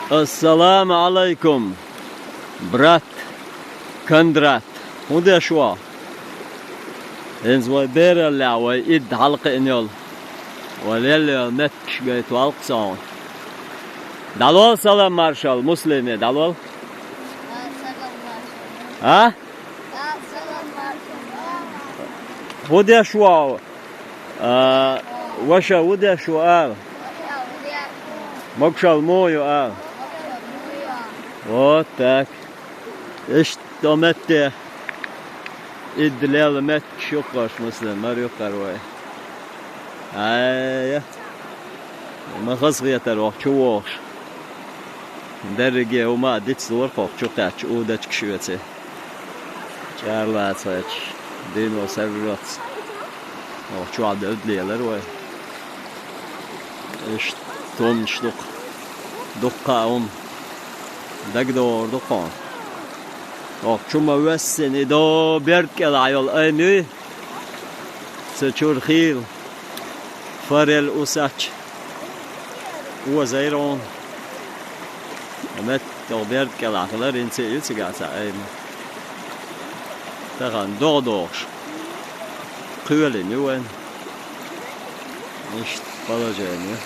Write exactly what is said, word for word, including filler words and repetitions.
Ассаламу Ӏалайкум, брат Кондрат. ХӀун деш ву? ХӀинца вай бераллехь вай идда хьалакхиъна йолу, вай лелла йолу меттигаш гайта валкха со хьуна. ДӀалол салам маршалла, муслиме, дӀалол. А? ХӀун деш ву? А, ваша, хӀун деш ву ала? Могушалла муха ю ала? Вот так. Иштта метте. Идда лелла меттигаш ю-кх хӀорш, муслим, мара ю-кх хӀара вай. Ай-я. Ма хазахетара хӀокху чу вогӀуш. Дерриге хӀума а дицлора хӀокху чу кхаьчча, удачкаш оьций. ЧӀара лаца хьаьчча, дийно сарралц. Оха чохь девдда лелара вай. Иштта хӀуманаш ду-кх. Дуккха а хӀума. ДагадогӀур ду-кх хьуна. Оха чу ма воьссина и до берда кӀелахь йолу айма юй. Цу чуьра хийла. Форель, усач. Озайра хьуна. Метта берда кӀелахь хилар, хӀинца а ю цигахь цхьа айма. Тахана догӀа догӀуш. Кхоьлина ю вайн. Иштта положение.